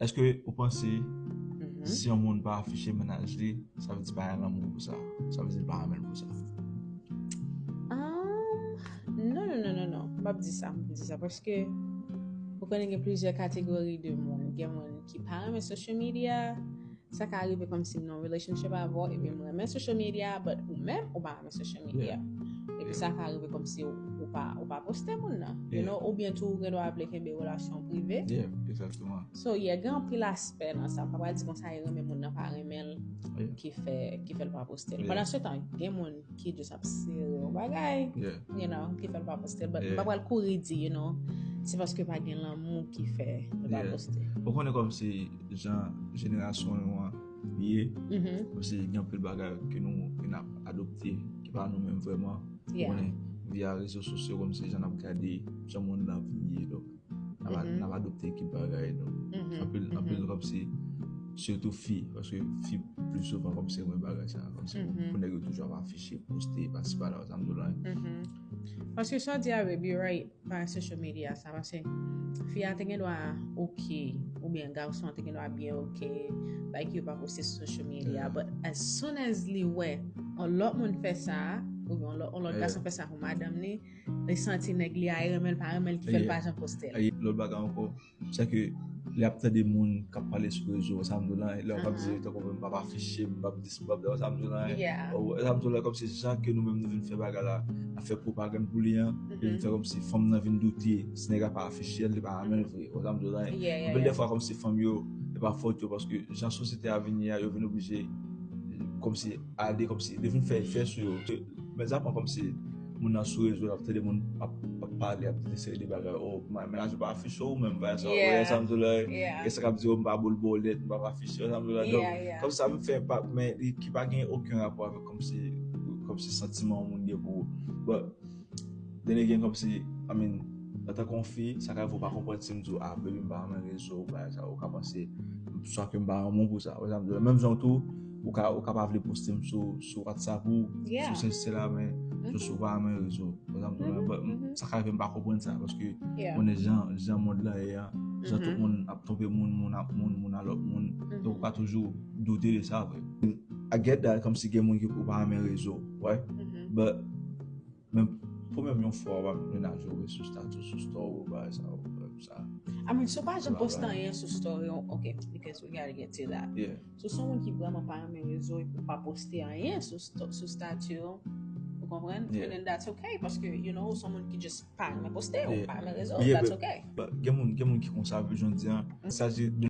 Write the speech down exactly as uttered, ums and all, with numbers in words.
Èske ou panse si yon moun pa afiche mennaj li, sa vle di pa gen lanmou pou sa? Sa vle di li pa renmen l pou sa? Um, non, non, non, non, non. M p ap di sa, m p di sa paske ou konnen gen plizyè kategori de moun. Gen moun ki pa renmen social media, sa ka rive kòmsi m nan relationship avè w epi m renmen social media, but ou menm ou pa renmen social media. Epi sa ka rive kòmsi ou pa ou pa poste moun nan, you know, oubyen tou ou gen dwa vle kenbe relasyon prive. Yeah, exactement. So yeah, gen anpil aspè nan sa. M pa pral di konsa e renmen moun nan pa renmen l ki fè ki fè l pa poste l. Pandan se tan, gen moun ki just ap sere yon bagay, you know, ki fè l pa poste l. But m pa pral kouri di, you know, se paske pa gen lanmou ki fè l pa poste. Ou konnen kòmsi jan jenerasyon nou an ye, paske gen anpil bagay ke nou ke n ap adopte ki pa nou menm vrèman. Ou konnen via rezo sosyo kòmsi jan n ap gade jan mond lan vin ye, donk n ap adopte ki bagay, donk anpil anpil kòmsi, sitou fi, paske fi pli souvan kòmsi renmen bagay sa, kòmsi pou nèg yo toujou ap afiche, poste, pase pa la, sa m di w la. Paske sa w di a, baby, right, pa social media sa, paske fi a te gen dwa oke, oubyen gason an te gen dwa byen oke, like yo pa poste sou social media, but as soon as li wè yon lòt moun fè sa, oubyen yon lòt gason fè sa pou madanm li, li santi nèg li a renmen l pa renmen l ki fè l pa janm poste l. Lòt bagay ankò, se ke lè ap tande moun k ap pale sou rezo, sa m di w la, lè w ap di tankou m p ap afiche, m p ap dis, m p ap sa m di w la, sa m di w la, kòmsi jan ke nou menm nou vin fè bagay la, ap fè pwopagann pou li an, vin fè kòmsi fanm nan vin doute si nèg la pa afiche l, li pa renmen l vre, sa m di w la. Anpil de fwa kòmsi fanm yo, e pa fòt yo, paske jan sosyete a vin ye a, yo vin oblije kòmsi ale, kòmsi yo vin fè efè sou yo. Men zapan kòmsi moun nan sou rezo, l ap tande moun ap pale, ap di seri de bagay, o mennaj ou pa afiche w menm, bagay sa, ou wè sa m di w la, gen sa k ap di, o m pa boul bòlèt, m pa afiche w, sa m di w la. Donk kòmsi sa vin fè enpak, men ki pa gen okenn rapò avèk kòmsi kòmsi santiman yon moun gen pou ou. But then again, kòmsi, I mean, antanke yon fi, sa ka rive w pa konprann si m di w, a, baby, m pa renmen rezo, bagay sa, ou ka panse swa ke m pa renmen w pou sa. Ou sa m di w la, menm jan tou, ou ka ou ka pa vle poste m sou sou WhatsApp ou sou sensè la, men just ou pa renmen rezo. Ou sa m di w la, but sa ka rive m pa konprann sa, paske konnen jan jan mond lan ye a, jan tout moun ap twonpe moun, moun ap moun, moun a lòt moun, donk ou ka toujou doute de sa vre. I get that, kòmsi gen moun ki ou pa renmen rezo, wè, but men pou menm yon fwa w ap menaje w sou statut, sou story, ou bagay sa, ou bagay sa. I mean, si w pa janm poste anyen sou story, ok, because we gotta get to that. Si w se yon moun ki vrèman pa renmen rezo epi w pa poste anyen sou sto- sou statut, ou konprann? And then that's okay, paske, you know, ou se yon moun ki just pa renmen poste, ou pa renmen rezo, that's okay. Gen moun, gen moun ki konsa, jodi an, sa se